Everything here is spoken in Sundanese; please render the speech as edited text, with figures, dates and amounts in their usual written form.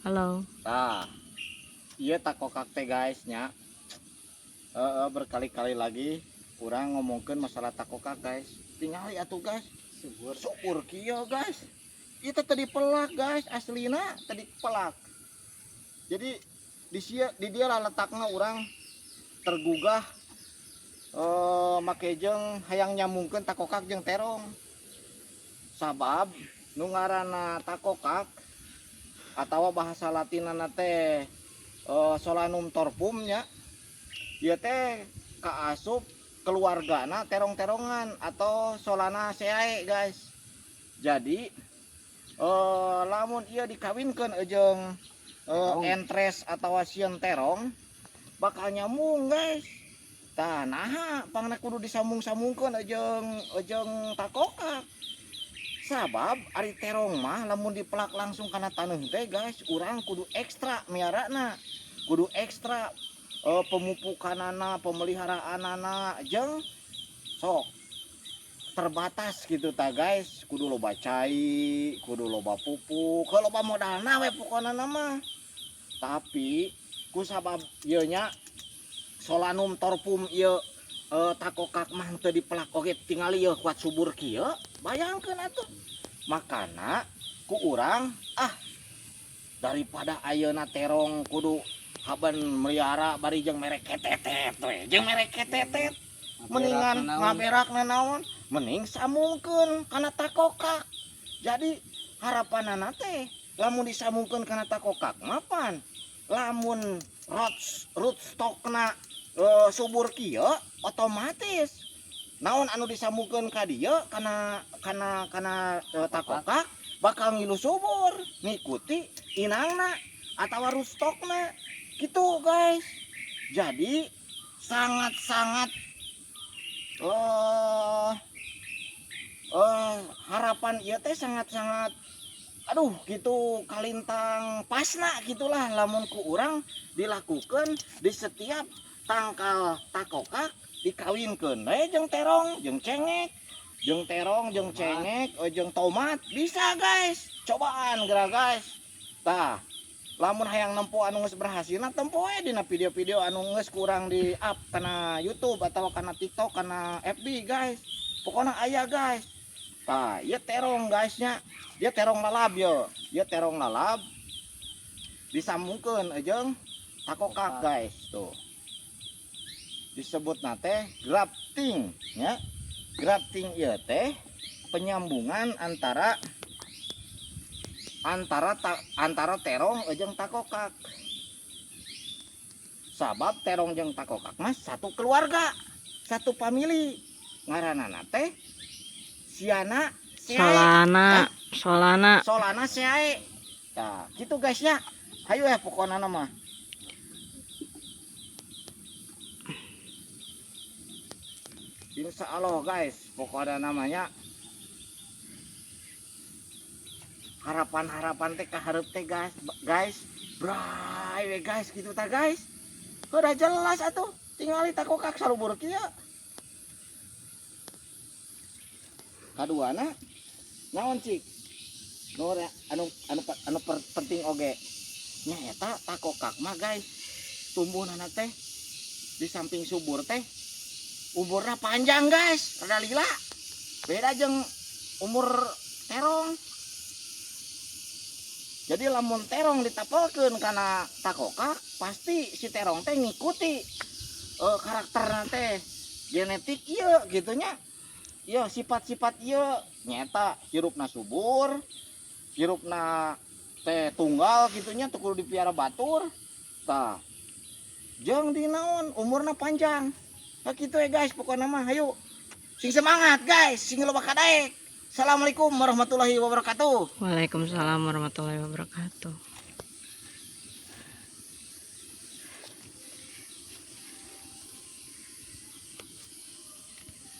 Halo. Tah, ieu takokak teh guys nya. Berkali-kali lagi urang ngomongkeun masalah takokak guys. Tingali atuh guys. Subur. Subur kieu guys. Ieu teh tadi pelak guys, aslina tadi pelak. Jadi di sia di dia lah letakna urang tergugah make jeung hayang nyambungkeun takokak jeung terong. Sabab nu ngaranna takokak atawa bahasa latinana teh Solanum torpum nya. Ieu teh kaasup keluargana terong-terongan atau Solanaceae guys. Jadi lamun ieu dikawinkeun jeung entres atawa sieun terong bakal nyambung guys. Tah naha pangna kudu disambung-sambungkeun jeung takokak. Sabab ari terong mah lamun dipelak langsung kana taneuh teh guys, urang kudu ekstra miarana, kudu ekstra pemupukanana, pemeliharaanana jeung sok terbatas gitu ta guys, kudu loba cai, kudu loba pupuk, loba modalna we pokona mah. Tapi ku sabab ieu nya Solanum torpum ieu takokak mah teu dipelak oge tingali ieu kuat subur kieu, bayangkeun atuh. Makana ku urang daripada ayeuna terong kudu haben melihara bari jeung mere ketetet we, jeung mere ketetet mendingan ngaberak naon, mending sambungkeun kana takokak. Jadi harapanana teh lamun disambungkeun kana takokak mapan lamun rootstockna subur kieu otomatis naon anu disambungkeun ka dieu kana kana kana takokak bakal ngilu subur ngikuti inangna atawa rootstockna gitu guys. Jadi sangat-sangat harapan ieu teh sangat-sangat aduh gitu kalintang pasna gitulah lamun ku urang dilakukan di setiap tangkal takokak dikawinkeun we jeung terong jeung cengek, jeung terong jeung cengek jeung tomat bisa guys. Cobaan geura guys. Tah lamun hayang nempo anu geus berhasilna tempo we dina video-video anu geus kurang di up kana YouTube atau kana TikTok kana FB guys. Pokona aya guys. Tah ieu terong guys nya, dia terong lalab yo, dia terong lalab disambungkeun jeung takokak guys. Tuh disebutna teh grafting nya. Grafting ieu teh penyambungan antara antara terong jeung takokak. Sabab terong jeung takokak mah satu keluarga, satu famili. Ngaranana teh Siana Seae. Solana, Solana. Solana Seae. Nah, gitu guys nya. Hayu ya pokona mah. Insya Allah guys, pokoknya namanya harapan-harapan teh kaharep teh guys, guys, bray we guys gitu ta guys. Udah jelas atuh, tingali takokak salubur kieu. Kaduana naon cik? Nu anu anu anu penting oge. Nya eta takokak mah guys, tumbuhnana teh di samping subur teh umurna panjang guys, rada lila. Beda jeung umur terong. Jadi lamun terong ditapelkeun kana takokak, pasti si terong teh ngikuti karakterna teh genetik ieu gitu nya. Ieu sifat-sifat ieu nyeta hirupna subur, hirupna teh tunggal gitu nya, teu kudu dipiara batur. Tah jeung di naon umurna panjang. Nah gitu ya guys, pokoknya mah hayu sing semangat guys, sing loba kadaek. Assalamualaikum warahmatullahi wabarakatuh. Waalaikumsalam warahmatullahi wabarakatuh.